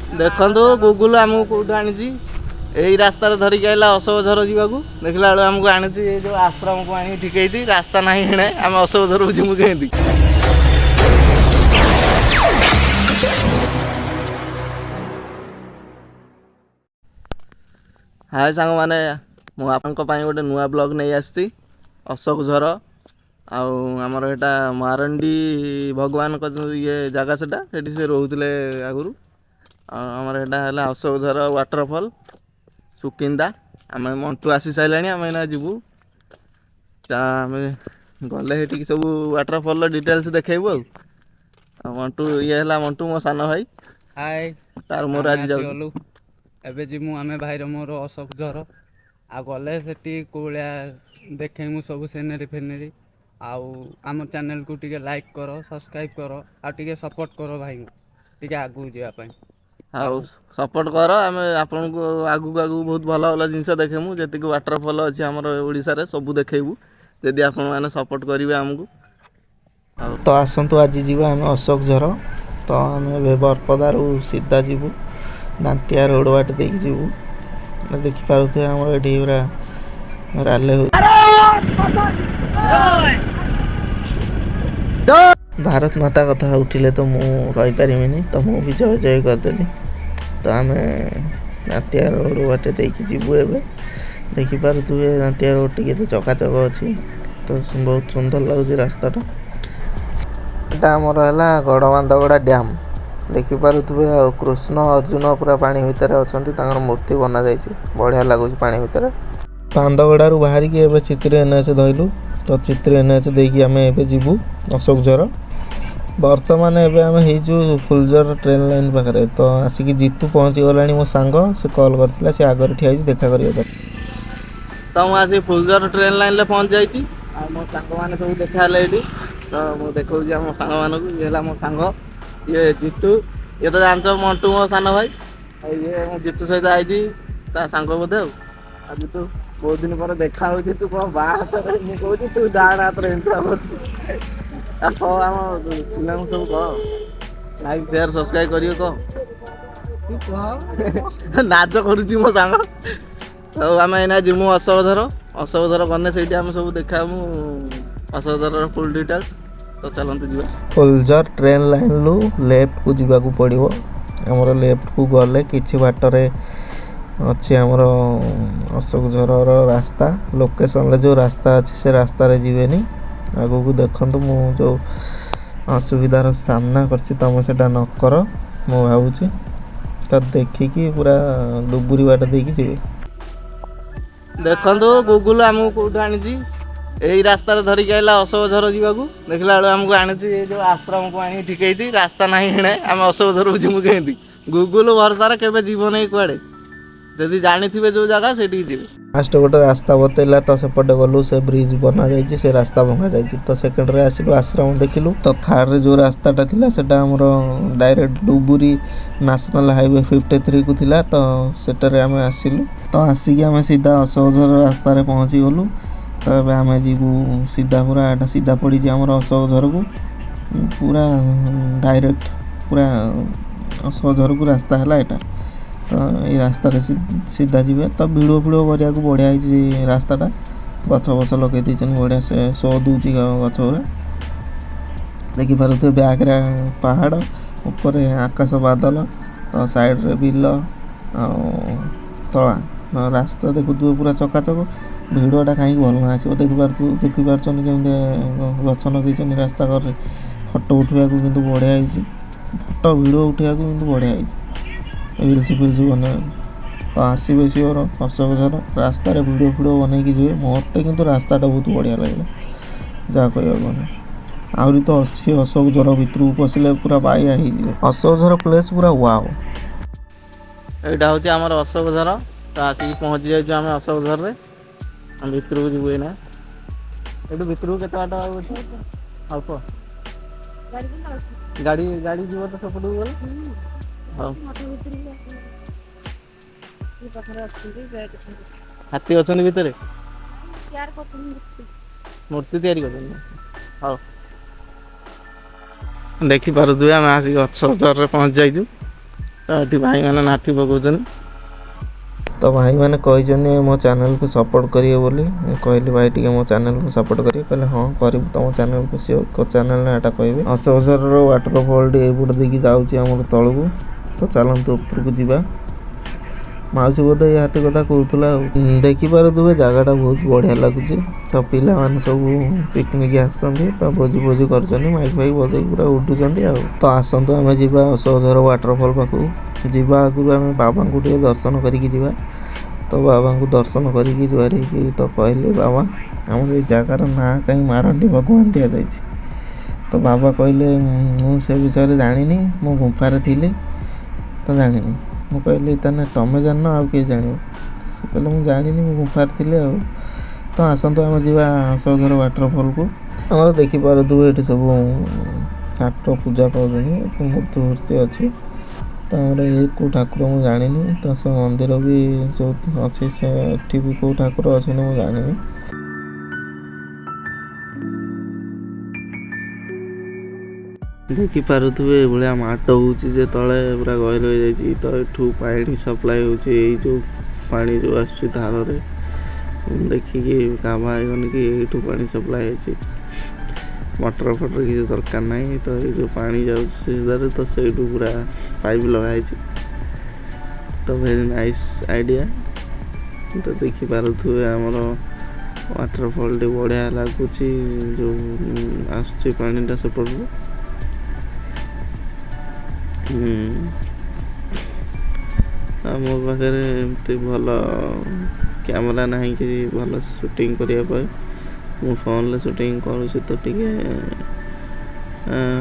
ଦେଖନ୍ତୁ, ଗୁଗୁଲ ଆମକୁ କେଉଁଠୁ ଆଣିଛି। ଏଇ ରାସ୍ତାରେ ଧରିକି ଆଇଲା ଅଶୋକଝର ଯିବାକୁ, ଦେଖିଲା ବେଳକୁ ଆମକୁ ଆଣୁଛି ଏଇ ଯେଉଁ ଆଶ୍ରମକୁ ଆଣିକି ଠିକେଇଛି। ରାସ୍ତା ନାହିଁ ଏଣେ, ଆମେ ଅଶୋକଝରକୁ ଯିବୁ କେମିତି? ହାଏ ସାଙ୍ଗମାନେ, ମୁଁ ଆପଣଙ୍କ ପାଇଁ ଗୋଟେ ନୂଆ ବ୍ଲଗ୍ ନେଇ ଆସିଛି, ଅଶୋକଝର। ଆଉ ଆମର ଏଇଟା ମାରଣ୍ଡି ଭଗବାନଙ୍କ ଇଏ ଜାଗା, ସେଟା ସେଠି ସେ ରହୁଥିଲେ ଆଗରୁ। ଆଉ ଆମର ଏଇଟା ହେଲା ଅଶୋକଝର ୱାଟରଫଲ୍, ସୁକିନ୍ଦା। ଆମେ ମଣ୍ଟୁ ଆସି ସାରିଲାଣି, ଆମେ ଏଇନା ଯିବୁ। ଆମେ ଗଲେ ସେଠିକି ସବୁ ୱାଟରଫଲ୍ର ଡିଟେଲ୍ସ ଦେଖେଇବୁ। ଆଉ ମଣ୍ଟୁ, ଇଏ ହେଲା ମଣ୍ଟୁ, ମୋ ସାନ ଭାଇ। ହାଏ। ତାର ମୋର ଆମେ ଆଜି ଯାଉଛୁ। ଆସିଗଲୁ, ଏବେ ଯିମୁ ଆମେ ଭାଇର ମୋର ଅଶୋକଝର। ଆଉ ଗଲେ ସେଠି କୋଉ ଭଳିଆ ଦେଖେଇମୁ ସବୁ ସିନେରୀ ଫିନେରୀ। ଆଉ ଆମ ଚ୍ୟାନେଲକୁ ଟିକେ ଲାଇକ୍ କର, ସବସ୍କ୍ରାଇବ୍ କର ଆଉ ଟିକେ ସପୋର୍ଟ କର ଭାଇଙ୍କୁ ଟିକେ ଆଗକୁ ଯିବା ପାଇଁ। ଆଉ ସପୋର୍ଟ କର, ଆମେ ଆପଣଙ୍କୁ ଆଗକୁ ଆଗକୁ ବହୁତ ଭଲ ଭଲ ଜିନିଷ ଦେଖେଇମୁ। ଯେତିକି ୱାଟରଫଲ୍ ଅଛି ଆମର ଓଡ଼ିଶାରେ ସବୁ ଦେଖେଇବୁ, ଯଦି ଆପଣମାନେ ସପୋର୍ଟ କରିବେ ଆମକୁ। ଆଉ ତ ଆସନ୍ତୁ, ଆଜି ଯିବା ଆମେ ଅଶୋକଝର। ତ ଆମେ ଏବେ ବରପଦାରୁ ସିଧା ଯିବୁ, ଦାନ୍ତିଆ ରୋଡ଼ ବାଟ ଦେଇକି ଯିବୁ। ଦେଖିପାରୁଥିବେ, ଆମର ଏଠି ପୁରା ରାଲି ହେଉଛି। ଭାରତ ମାତା କଥା ଉଠିଲେ ତ ମୁଁ ରହିପାରିବିନି, ତ ମୁଁ ବି ଜୟ ଜୟ କରିଦେଲି। ତ ଆମେ ଦାନ୍ତିଆ ରୋଡ଼ ବାଟେ ଦେଇକି ଯିବୁ ଏବେ। ଦେଖିପାରୁଥିବେ, ଦାନ୍ତିଆ ରୋଡ଼ ଟିକେ ତ ଚକାଚକ ଅଛି, ତ ବହୁତ ସୁନ୍ଦର ଲାଗୁଛି ରାସ୍ତାଟା। ଏଇଟା ଆମର ହେଲା ଗଡ଼ବାନ୍ଦଗଡ଼ା ଡ୍ୟାମ୍, ଦେଖିପାରୁଥିବେ। ଆଉ କୃଷ୍ଣ ଅର୍ଜୁନ ପୁରା ପାଣି ଭିତରେ ଅଛନ୍ତି, ତାଙ୍କର ମୂର୍ତ୍ତି ବନାଯାଇଛି, ବଢ଼ିଆ ଲାଗୁଛି ପାଣି ଭିତରେ। ବାନ୍ଦଗଡ଼ାରୁ ବାହାରିକି ଏବେ ଚିତ୍ରି ଏନ୍ ଏଚ୍ ଧଇଲୁ। ତ ଚିତ୍ରି ଏନ୍ ଏଚ୍ ଦେଇକି ଆମେ ଏବେ ଯିବୁ ଅଶୋକଝର। ବର୍ତ୍ତମାନ ଏବେ ଆମେ ହେଇଛୁ ଫୁଲଝର ଟ୍ରେନ୍ ଲାଇନ୍ ପାଖରେ। ତ ଆସିକି ଜିତୁ ପହଞ୍ଚି ଗଲାଣି, ମୋ ସାଙ୍ଗ, ସେ କଲ୍ କରିଥିଲା, ସେ ଆଗରେ ଠିଆ ହେଇଛି, ଦେଖା କରିବା ଚାଲ। ତ ମୁଁ ଆସି ଫୁଲଝର ଟ୍ରେନ୍ ଲାଇନ୍ରେ ପହଞ୍ଚି ଯାଇଛି ଆଉ ମୋ ସାଙ୍ଗମାନେ ସବୁ ଦେଖା ହେଲେ ଏଇଠି। ତ ମୁଁ ଦେଖଉଛି ଆମ ସାଙ୍ଗମାନଙ୍କୁ। ଇଏ ହେଲା ମୋ ସାଙ୍ଗ, ଇଏ ଜିତୁ, ଇଏ ତ ଜାଣିଛ ମଣ୍ଟୁ, ମୋ ସାନ ଭାଇ। ଆଉ ଇଏ ମୁଁ ଜିତୁ ସହିତ ଆଇଛି, ତା ସାଙ୍ଗ ବୋଧେ। ଆଉ ଜିତୁ, ବହୁତ ଦିନ ପରେ ଦେଖା ହଉଛି। ତୁ କଣ ବାଁ ହାତରେ ମୁଁ କହୁଛି, ତୁ ଡାହାଣ ହାତରେ ଏଣ୍ଟ୍ରି କରୁଛୁ। ଆଉ କହ, ଆମ ପିଲାଙ୍କୁ ସବୁ କହ, ଲାଇକ୍ ସେୟାର ସବସ୍କ୍ରାଇବ୍ କରିବେ କହ। ନାଚ କରୁଛି ମୋ ସାଙ୍ଗ। ଆଉ ଆମେ ଏଇନା ଯିମୁ ଅଶୋକଝର। ଅଶୋକଝର ଗଲେ ସେଇଠି ଆମେ ସବୁ ଦେଖାମୁ ଅଶୋକଝରର ଫୁଲ୍ ଡିଟେଲ୍ସ। ତ ଚାଲନ୍ତୁ ଯିବା। ଫୁଲଝର ଟ୍ରେନ୍ ଲାଇନ୍ରୁ ଲେଫ୍ଟକୁ ଯିବାକୁ ପଡ଼ିବ ଆମର। ଲେଫ୍ଟକୁ ଗଲେ କିଛି ବାଟରେ ଅଛି ଆମର ଅଶୋକଝରର ରାସ୍ତା। ଲୋକେସନରେ ଯେଉଁ ରାସ୍ତା ଅଛି, ସେ ରାସ୍ତାରେ ଯିବେନି। ଆଗକୁ ଦେଖନ୍ତୁ, ମୁଁ ଯେଉଁ ଅସୁବିଧାର ସାମ୍ନା କରିଛି, ତୁମେ ସେଇଟା ନ କର ମୁଁ ଭାବୁଛି। ତ ଦେଖିକି ପୁରା ଡୁବୁରି ବାଟ ଦେଇକି ଯିବେ। ଦେଖନ୍ତୁ, ଗୁଗୁଲ ଆମକୁ କେଉଁଠୁ ଆଣିଛି। ଏଇ ରାସ୍ତାରେ ଧରିକି ଆଇଲା ଅଶୋକଝର ଯିବାକୁ, ଦେଖିଲା ବେଳକୁ ଆମକୁ ଆଣୁଛି ଏଇ ଯେଉଁ ଆଶ୍ରମକୁ ଆଣିକି ଠିକେଇଛି। ରାସ୍ତା ନାହିଁ ଏଣେ, ଆମେ ଅଶୋକଝରକୁ ଯିବୁ କେମିତି? ଗୁଗୁଲ ଭରସାରେ କେବେ ଯିବ ନାହିଁ କୁଆଡ଼େ। ଯଦି ଜାଣିଥିବେ ଯେଉଁ ଜାଗା, ସେଇଠିକି ଯିବେ। ଫାଷ୍ଟ ଗୋଟେ ରାସ୍ତା ବତେଇଲା, ତ ସେପଟେ ଗଲୁ, ସେ ବ୍ରିଜ୍ ବନା ଯାଇଛି, ସେ ରାସ୍ତା ଭଙ୍ଗା ଯାଇଛି। ତ ସେକେଣ୍ଡରେ ଆସିଲୁ, ଆଶ୍ରମ ଦେଖିଲୁ। ତ ଥାର୍ଡ଼ରେ ଯେଉଁ ରାସ୍ତାଟା ଥିଲା, ସେଟା ଆମର ଡାଇରେକ୍ଟ ଡୁବୁରି ନ୍ୟାସନାଲ୍ ହାଇୱେ 53କୁ ଥିଲା। ତ ସେଟାରେ ଆମେ ଆସିଲୁ। ତ ଆସିକି ଆମେ ସିଧା ଅଶୋକଝର ରାସ୍ତାରେ ପହଞ୍ଚିଗଲୁ। ତ ଏବେ ଆମେ ଯିବୁ ସିଧା ପୁରା, ଏଟା ସିଧା ପଡ଼ିଛି ଆମର ଅଶୋକଝରକୁ, ପୁରା ଡାଇରେକ୍ଟ ପୁରା ଅଶୋକଝରକୁ ରାସ୍ତା ହେଲା ଏଇଟା। ତ ଏଇ ରାସ୍ତାରେ ସିଧା ଯିବେ। ତ ଭିଡ଼ିଓ ଫିଡ଼ିଓ କରିବାକୁ ବଢ଼ିଆ ହେଇଛି ରାସ୍ତାଟା। ଗଛ ଫଛ ଲଗେଇ ଦେଇଛନ୍ତି, ବଢ଼ିଆ ସେ ଶୋ ଦେଉଛି ଗଛ ଗୁଡ଼ା। ଦେଖିପାରୁଥିବେ, ବ୍ୟାକ୍ରେ ପାହାଡ଼, ଉପରେ ଆକାଶ ବାଦଲ, ତ ସାଇଡ଼୍ରେ ବିଲ ଆଉ ତଳା। ତ ରାସ୍ତା ଦେଖୁଥିବେ, ପୁରା ଚକାଚକ। ଭିଡ଼ିଓଟା କାହିଁକି ଭଲ ନ ଆସିବ? ଦେଖିପାରୁଛନ୍ତି କେମିତି ଗଛ ଲଗେଇଛନ୍ତି ରାସ୍ତା କଡ଼ରେ। ଫଟୋ ଉଠେଇବାକୁ କିନ୍ତୁ ବଢ଼ିଆ ହେଇଛି। ଫଟୋ ଭିଡ଼ିଓ ଉଠେଇବାକୁ କିନ୍ତୁ ବଢ଼ିଆ ହେଇଛି, ରିଲ୍ସ ଫିଲ୍ସ ବନେଇବାକୁ। ତ ଆସିବେ ସିଓର ଅଶୋକଝର ରାସ୍ତାରେ ଭିଡ଼ିଓ ଫିଡ଼ିଓ ବନେଇକି ଯିବେ। ମୋତେ କିନ୍ତୁ ରାସ୍ତାଟା ବହୁତ ବଢ଼ିଆ ଲାଗିଲା, ଯାହା କହିବାକୁ ଗଲେ। ଆହୁରି ତ ଅଛି, ଅଶୋକଝର ଭିତରକୁ ପଶିଲେ ପୁରା ବାଇଆ ହେଇଯିବେ। ଅଶୋକଝର ପ୍ଲେସ୍ ପୁରା ୱାଓ। ଏଇଟା ହେଉଛି ଆମର ଅଶୋକଝର। ତ ଆସିକି ପହଞ୍ଚି ଯାଇଛୁ ଆମେ ଅଶୋକଝରରେ। ଆମେ ଭିତରକୁ ଯିବୁ ଏଇନା। ଏଇଠୁ ଭିତରକୁ କେତେ ବାଟ ଆଉ ଅଛି? ଅଳ୍ପ। ଗାଡ଼ି ଯିବ ତ ସେପଟକୁ ଗଲେ? ହଉ। ହାତୀ ଅଛନ୍ତି ଭିତରେ, ମୂର୍ତ୍ତି ତିଆରି କରୁଛନ୍ତି। ହଉ, ଦେଖିପାରୁଥିବେ, ଆମେ ଆସିକି ଅଶୋକଝରରେ ପହଞ୍ଚି ଯାଇଛୁ। ତ ଏଠି ଭାଇମାନେ ନାଠି ପକାଉଛନ୍ତି। ତ ଭାଇମାନେ କହିଛନ୍ତି ମୋ ଚ୍ୟାନେଲକୁ ସପୋର୍ଟ କରିବେ ବୋଲି। ମୁଁ କହିଲି, ଭାଇ, ଟିକେ ମୋ ଚ୍ୟାନେଲକୁ ସପୋର୍ଟ କରିବେ? କହିଲେ, ହଁ କରିବୁ ତମ ଚ୍ୟାନେଲକୁ, ସିଓର। ଚ୍ୟାନେଲ ନାଁଟା କହିବେ। ଅଶୋକଝରର ୱାଟରଫଲ୍ଟି ଏଇପଟ ଦେଇକି ଯାଉଛି ଆମର ତଳକୁ। ତ ଚାଲନ୍ତୁ ଉପରକୁ ଯିବା। ମାଉସୀ ବୋଧେ ଏଇ ହାତୀ କଥା କହୁଥିଲା। ଆଉ ଦେଖିପାରୁଥିବେ, ଜାଗାଟା ବହୁତ ବଢ଼ିଆ ଲାଗୁଛି। ତ ପିଲାମାନେ ସବୁ ପିକନିକ୍ ଆସିଛନ୍ତି, ତ ଭୋଜି ଭୋଜି କରୁଛନ୍ତି, ମାଇକ୍ ଫାଇକ୍ ବଜେଇକି ପୁରା ଉଠୁଛନ୍ତି। ଆଉ ତ ଆସନ୍ତୁ, ଆମେ ଯିବା ଅଶୋକଝର ୱାଟରଫଲ୍ ପାଖକୁ। ଯିବା ଆଗରୁ ଆମେ ବାବାଙ୍କୁ ଟିକେ ଦର୍ଶନ କରିକି ଯିବା। ତ ବାବାଙ୍କୁ ଦର୍ଶନ କରିକି ଜୁହାର ହେଇକି ତ କହିଲେ, ବାବା, ଆମର ଏଇ ଜାଗାର ନାଁ କାହିଁ ମାରଣ୍ଡି ଭଗବାନ ଦିଆଯାଇଛି? ତ ବାବା କହିଲେ, ମୁଁ ସେ ବିଷୟରେ ଜାଣିନି, ମୁଁ ଗୁମ୍ଫାରେ ଥିଲି ତ ଜାଣିନି। ମୁଁ କହିଲି, ତାହେଲେ ତମେ ଜାଣିନ, ଆଉ କିଏ ଜାଣିବ? ସେ କହିଲେ, ମୁଁ ଜାଣିନି, ମୁଁ ଗୁମ୍ଫାରେ ଥିଲି। ଆଉ ତ ଆସନ୍ତୁ, ଆମେ ଯିବା ଅଶୋକଝର ୱାଟରଫଲ୍କୁ। ଆମର ଦେଖିପାରୁଥିବୁ, ଏଠି ସବୁ ଠାକୁର ପୂଜା ପାଉଛନ୍ତି, ମୂର୍ତ୍ତି ଫୂର୍ତ୍ତି ଅଛି। ତ ଆମର ଏ କେଉଁ ଠାକୁର ମୁଁ ଜାଣିନି। ତ ସେ ମନ୍ଦିର ବି ଯେଉଁ ଅଛି, ସେଠି ବି କେଉଁ ଠାକୁର ଅଛନ୍ତି ମୁଁ ଜାଣିନି। ଦେଖିପାରୁଥିବେ, ଏଇଭଳିଆ ମାଟ ହେଉଛି ଯେ ତଳେ ପୁରା ଗହିର ହେଇଯାଇଛି। ତ ଏଠୁ ପାଣି ସପ୍ଲାଏ ହେଉଛି, ଏଇ ଯେଉଁ ପାଣି ଯେଉଁ ଆସୁଛି ଧାରରେ। ମୁଁ ଦେଖିକି କାବା ହେଇଗନି କି ଏଇଠୁ ପାଣି ସପ୍ଲାଏ ହେଇଛି, ମଟର ଫଟର କିଛି ଦରକାର ନାହିଁ। ତ ଏଇ ଯେଉଁ ପାଣି ଯାଉଛି ସିଧାରେ, ତ ସେଇଠୁ ପୁରା ପାଇପ୍ ଲଗା ହେଇଛି। ତ ଭେରି ନାଇସ୍ ଆଇଡ଼ିଆ। ତ ଦେଖିପାରୁଥିବେ, ଆମର ୱାଟରଫଲ୍ଟି ବଢ଼ିଆ ଲାଗୁଛି, ଯେଉଁ ଆସୁଛି ପାଣିଟା ସେପଟରୁ। ଆଉ ମୋ ପାଖରେ ଏମିତି ଭଲ କ୍ୟାମେରା ନାହିଁ କି ଭଲ ସୁଟିଂ କରିବା ପାଇଁ। ମୁଁ ଫୋନ୍ରେ ସୁଟିଂ କରୁଛି, ତ ଟିକେ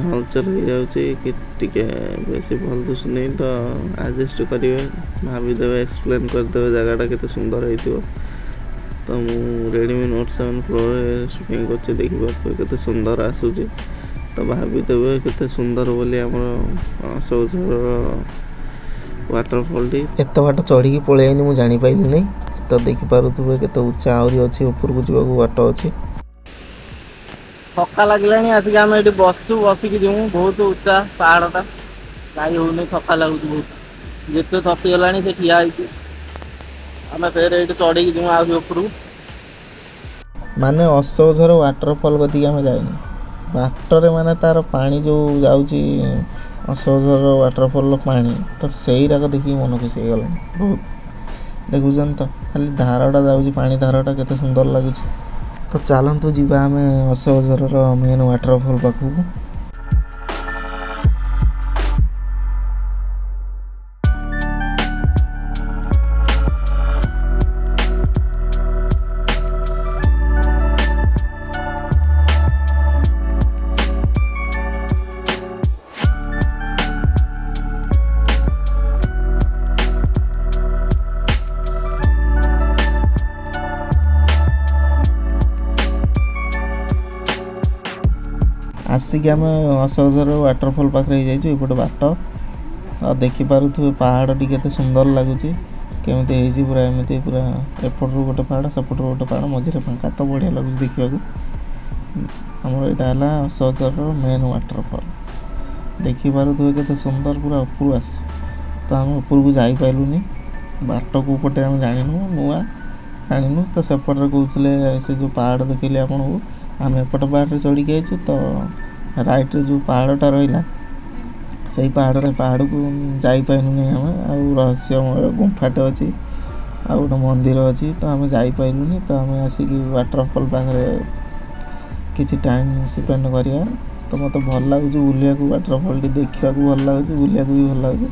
ହଲଚଲ ହେଇଯାଉଛି କି ଟିକେ ବେଶୀ ଭଲ ଦିଶୁନି। ତ ଆଡ଼ଜଷ୍ଟ କରିବେ, ଭାବିଦେବେ, ଏକ୍ସପ୍ଲେନ୍ କରିଦେବେ ଜାଗାଟା କେତେ ସୁନ୍ଦର ହେଇଥିବ। ତ ମୁଁ ରେଡ଼ମି ନୋଟ୍ 7 ପ୍ରୋରେ ସୁଟିଂ କରୁଛି। ଦେଖିପାରୁଥିବେ କେତେ ସୁନ୍ଦର ଆସୁଛି। ତ ଭାବିଦେବେ କେତେ ସୁନ୍ଦର ବୋଲି ଆମର ଅଶୋକଝରର ୱାଟରଫଲ୍ଟି। ଏତେ ବାଟ ଚଢ଼ିକି ପଳେଇ ଆଇନି, ମୁଁ ଜାଣିପାରିଲିନି। ତ ଦେଖିପାରୁଥିବେ, କେତେ ଉଚ୍ଚା ଆହୁରି ଅଛି, ଉପରକୁ ଯିବାକୁ ବାଟ ଅଛି। ଥକା ଲାଗିଲାଣି, ଆସିକି ଆମେ ଏଠି ବସଛୁ। ବସିକି ଯିବୁ। ବହୁତ ଉଚ୍ଚା ପାହାଡ଼ଟା, ଯାଇ ହଉନି, ଥକା ଲାଗୁଛି ବହୁତ। ଯେତେ ଥକିଗଲାଣି, ସେ ଠିଆ ହେଇଛି। ଆମେ ଫେର ଏଇଠି ଚଢ଼ିକି ଯିବୁ ଆହୁରି ଉପରକୁ। ମାନେ ଅଶୋକଝର ୱାଟରଫଲ୍ କତିକି ଆମେ ଯାଇନୁ, ବାଟରେ ମାନେ ତାର ପାଣି ଯେଉଁ ଯାଉଛି, ଅଶୋକଝର ୱାଟରଫଲ୍ର ପାଣି, ତ ସେଇରାକ ଦେଖିକି ମନ ଖୁସି ହେଇଗଲାଣି ବହୁତ। ଦେଖୁଛନ୍ତି ତ, ଖାଲି ଧାରଟା ଯାଉଛି, ପାଣି ଧାରଟା କେତେ ସୁନ୍ଦର ଲାଗୁଛି। ତ ଚାଲନ୍ତୁ ଯିବା ଆମେ ଅଶୋକଝରର ମେନ୍ ୱାଟରଫଲ୍ ପାଖକୁ। ଆସିକି ଆମେ ଅଶୋକଝର ୱାଟରଫଲ୍ ପାଖରେ ହେଇଯାଇଛୁ। ଏପଟେ ବାଟ ଆଉ ଦେଖିପାରୁଥିବେ, ପାହାଡ଼ଟି କେତେ ସୁନ୍ଦର ଲାଗୁଛି, କେମିତି ହେଇଛି ପୁରା ଏମିତି ପୁରା। ଏପଟରୁ ଗୋଟେ ପାହାଡ଼, ସେପଟରୁ ଗୋଟେ ପାହାଡ଼, ମଝିରେ ଫାଙ୍କା। ତ ବଢ଼ିଆ ଲାଗୁଛି ଦେଖିବାକୁ। ଆମର ଏଇଟା ହେଲା ଅଶୋକଝରର ମେନ୍ ୱାଟରଫଲ୍। ଦେଖିପାରୁଥିବେ କେତେ ସୁନ୍ଦର, ପୁରା ଉପରୁ ଆସିଛି। ତ ଆମେ ଉପରକୁ ଯାଇପାରିଲୁନି, ବାଟ କେଉଁ ପଟେ ଆମେ ଜାଣିନୁ, ନୂଆ ଜାଣିନୁ। ତ ସେପଟରେ କହୁଥିଲେ, ସେ ଯେଉଁ ପାହାଡ଼ ଦେଖେଇଲି ଆପଣଙ୍କୁ, ଆମେ ଏପଟ ପାହାଡ଼ରେ ଚଢ଼ିକି ଆଇଛୁ। ତ ରାଇଟ୍ରେ ଯେଉଁ ପାହାଡ଼ଟା ରହିଲା, ସେଇ ପାହାଡ଼ରେ ପାହାଡ଼କୁ ଯାଇପାରିଲୁନି ଆମେ। ଆଉ ରହସ୍ୟମୟ ଗୁମ୍ଫାଟେ ଅଛି, ଆଉ ଗୋଟେ ମନ୍ଦିର ଅଛି, ତ ଆମେ ଯାଇପାରିଲୁନି। ତ ଆମେ ଆସିକି ୱାଟରଫଲ୍ ପାଖରେ କିଛି ଟାଇମ୍ ସ୍ପେଣ୍ଡ କରିବା। ତ ମୋତେ ଭଲ ଲାଗୁଛି ବୁଲିବାକୁ, ୱାଟରଫଲ୍ଟି ଦେଖିବାକୁ ଭଲ ଲାଗୁଛି, ବୁଲିବାକୁ ବି ଭଲ ଲାଗୁଛି।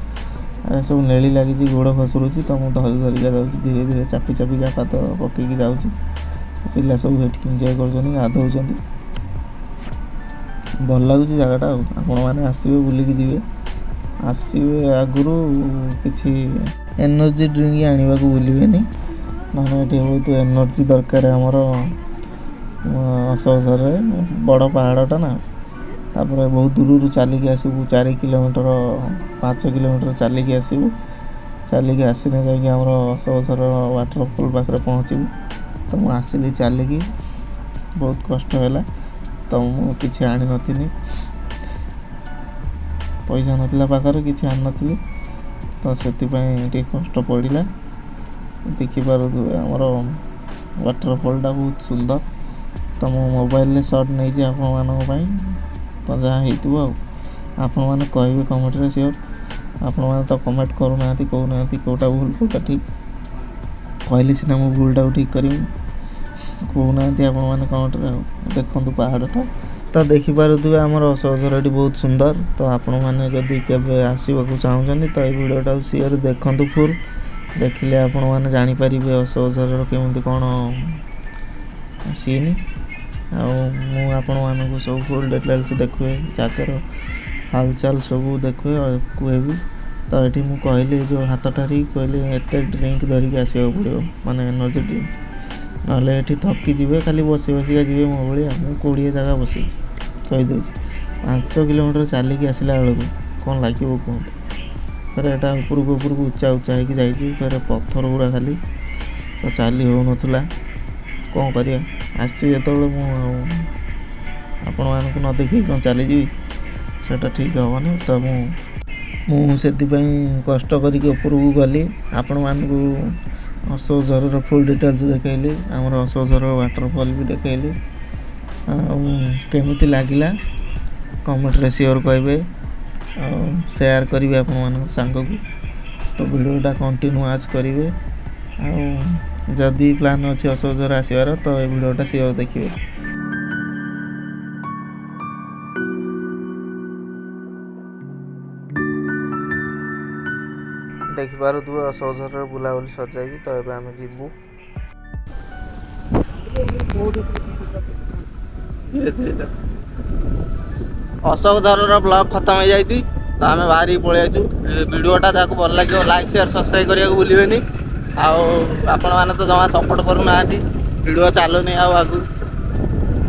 ଆରେ, ସବୁ ନେଳି ଲାଗିଛି, ଗୋଡ଼ ଖସୁରୁଛି। ତ ମୁଁ ଧରି ଧରିକା ଯାଉଛି, ଧୀରେ ଧୀରେ ଚାପି ଚାପିକା ପାଦ ପକେଇକି ଯାଉଛି। ପିଲା ସବୁ ଏଠି ଏନ୍ଜୟ କରୁଛନ୍ତି, ଗାଧଉଛନ୍ତି। ଭଲ ଲାଗୁଛି ଜାଗାଟା। ଆଉ ଆପଣମାନେ ଆସିବେ, ବୁଲିକି ଯିବେ। ଆସିବେ ଆଗରୁ କିଛି ଏନର୍ଜି ଡ୍ରିଙ୍କ ଆଣିବାକୁ ଭୁଲିବେନି, ନହେଲେ ଏଠି ବହୁତ ଏନର୍ଜି ଦରକାର ଆମର ଅଶୋକଝରରେ। ବଡ଼ ପାହାଡ଼ଟା ନା, ତାପରେ ବହୁତ ଦୂରରୁ ଚାଲିକି ଆସିବୁ। 4 କିଲୋମିଟର, 5 କିଲୋମିଟର ଚାଲିକି ଆସିବୁ। ଚାଲିକି ଆସିଲେ ଯାଇକି ଆମର ଅଶୋକଝର ୱାଟରଫଲ୍ ପାଖରେ ପହଞ୍ଚିବୁ। ତ ମୁଁ ଆସିଲି ଚାଲିକି, ବହୁତ କଷ୍ଟ ହେଲା। ତ ମୁଁ କିଛି ଆଣିନଥିଲି, ପଇସା ନଥିଲା ପାଖରେ, କିଛି ଆଣିନଥିଲି। ତ ସେଥିପାଇଁ ଟିକେ କଷ୍ଟ ପଡ଼ିଲା। ଦେଖିପାରୁଥିବେ ଆମର ୱାଟରଫଲ୍ଟା ବହୁତ ସୁନ୍ଦର। ତ ମୁଁ ମୋବାଇଲରେ ସଟ୍ ନେଇଛି ଆପଣମାନଙ୍କ ପାଇଁ, ତ ଯାହା ହେଇଥିବ ଆଉ ଆପଣମାନେ କହିବେ କମେଣ୍ଟରେ ସିଓର। ଆପଣମାନେ ତ କମେଣ୍ଟ କରୁନାହାନ୍ତି, କହୁନାହାନ୍ତି କେଉଁଟା ଭୁଲ କେଉଁଟା ଠିକ୍। କହିଲେ ସିନା ମୁଁ ଭୁଲଟାକୁ ଠିକ୍ କରିବି। କହୁନାହାନ୍ତି ଆପଣମାନେ କମେଣ୍ଟରେ। ଆଉ ଦେଖନ୍ତୁ ପାହାଡ଼ଟା ତ ଦେଖିପାରୁଥିବେ, ଆମର ଅଶୋକଝର ଏଠି ବହୁତ ସୁନ୍ଦର। ତ ଆପଣମାନେ ଯଦି କେବେ ଆସିବାକୁ ଚାହୁଁଛନ୍ତି, ତ ଏଇ ଭିଡ଼ିଓଟାକୁ ସିଓର ଦେଖନ୍ତୁ। ଫୁଲ୍ ଦେଖିଲେ ଆପଣମାନେ ଜାଣିପାରିବେ ଅଶୋକଝରର କେମିତି କ'ଣ ସିନ୍। ଆଉ ମୁଁ ଆପଣମାନଙ୍କୁ ସବୁ ଫୁଲ୍ ଡିଟେଲ୍ସ ଦେଖୁଏ, ଜାଗାର ହାଲଚାଲ ସବୁ ଦେଖୁଏ ଆଉ କୁହେ ବି। ତ ଏଠି ମୁଁ କହିଲି, ଯେଉଁ ହାତ ଠାରିକି କହିଲି, ଏତେ ଡ୍ରିଙ୍କ ଧରିକି ଆସିବାକୁ ପଡ଼ିବ, ମାନେ ଏନର୍ଜି ଡ୍ରିଙ୍କ, ନହେଲେ ଏଠି ଥକିଯିବେ, ଖାଲି ବସି ବସିକା ଯିବେ ମୋ ଭଳିଆ। ମୁଁ 20 ଜାଗା ବସିଛି, କହିଦେଉଛି। 5 କିଲୋମିଟର ଚାଲିକି ଆସିଲା ବେଳକୁ କ'ଣ ଲାଗିବ କୁହନ୍ତୁ? ଫେରେ ଏଇଟା ଉପରକୁ ଉପରକୁ ଉଚ୍ଚା ଉଚ୍ଚା ହେଇକି ଯାଇଛି, ଫେରେ ପଥର ଗୁଡ଼ା ଖାଲି, ତ ଚାଲି ହେଉନଥିଲା। କ'ଣ କରିବା, ଆସିଛି ଯେତେବେଳେ ମୁଁ ଆଉ ଆପଣମାନଙ୍କୁ ନ ଦେଖିକି କ'ଣ ଚାଲିଯିବି? ସେଇଟା ଠିକ୍ ହେବନି। ତ ମୁଁ ସେଥିପାଇଁ କଷ୍ଟ କରିକି ଉପରକୁ ଗଲି, ଆପଣମାନଙ୍କୁ ଅଶୋକଝରର ଫୁଲ୍ ଡିଟେଲ୍ସ ଦେଖେଇଲି, ଆମର ଅଶୋକଝର ୱାଟରଫଲ୍ ବି ଦେଖେଇଲି। ଆଉ କେମିତି ଲାଗିଲା କମେଣ୍ଟରେ ସିଓର କହିବେ ଆଉ ସେୟାର କରିବେ ଆପଣମାନଙ୍କ ସାଙ୍ଗକୁ। ତ ଭିଡ଼ିଓଟା କଣ୍ଟିନ୍ୟୁ ୱାଚ୍ କରିବେ ଆଉ ଯଦି ପ୍ଲାନ୍ ଅଛି ଅଶୋକଝର ଆସିବାର, ତ ଏ ଭିଡ଼ିଓଟା ସିଓର ଦେଖିବେ। ଦେଖିପାରୁଥିବେ, ଅଶୋକଝରରେ ବୁଲାବୁଲି ସରିଯାଇଛି, ତ ଏବେ ଆମେ ଯିବୁ। ଧୀରେ ଧୀରେ ଚାଲ। ଅଶୋକଝରର ବ୍ଲଗ୍ ଖତମ ହେଇଯାଇଛି, ତ ଆମେ ବାହାରିକି ପଳେଇ ଯାଇଛୁ। ଭିଡ଼ିଓଟା ଯାହାକୁ ଭଲ ଲାଗିବ, ଲାଇକ୍, ସେୟାର, ସବସ୍କ୍ରାଇବ୍ କରିବାକୁ ଭୁଲିବେନି। ଆଉ ଆପଣମାନେ ତ ଜମା ସପୋର୍ଟ କରୁନାହାନ୍ତି, ଭିଡ଼ିଓ ଚାଲୁନି ଆଉ ଆଗକୁ।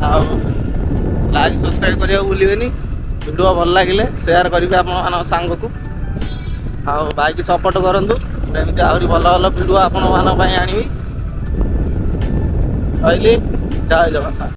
ଆଉ ଲାଇକ୍, ସବସ୍କ୍ରାଇବ୍ କରିବାକୁ ଭୁଲିବେନି। ଭିଡ଼ିଓ ଭଲ ଲାଗିଲେ ସେୟାର କରିବେ ଆପଣମାନଙ୍କ ସାଙ୍ଗକୁ ଆଉ ବାଇକ୍ ସପୋର୍ଟ କରନ୍ତୁ। ଏମିତି ଆହୁରି ଭଲ ଭଲ ଭିଡ଼ିଓ ଆପଣମାନଙ୍କ ପାଇଁ ଆଣିବି। ରହିଲି, ଜୟ ଜଗନ୍ନାଥ।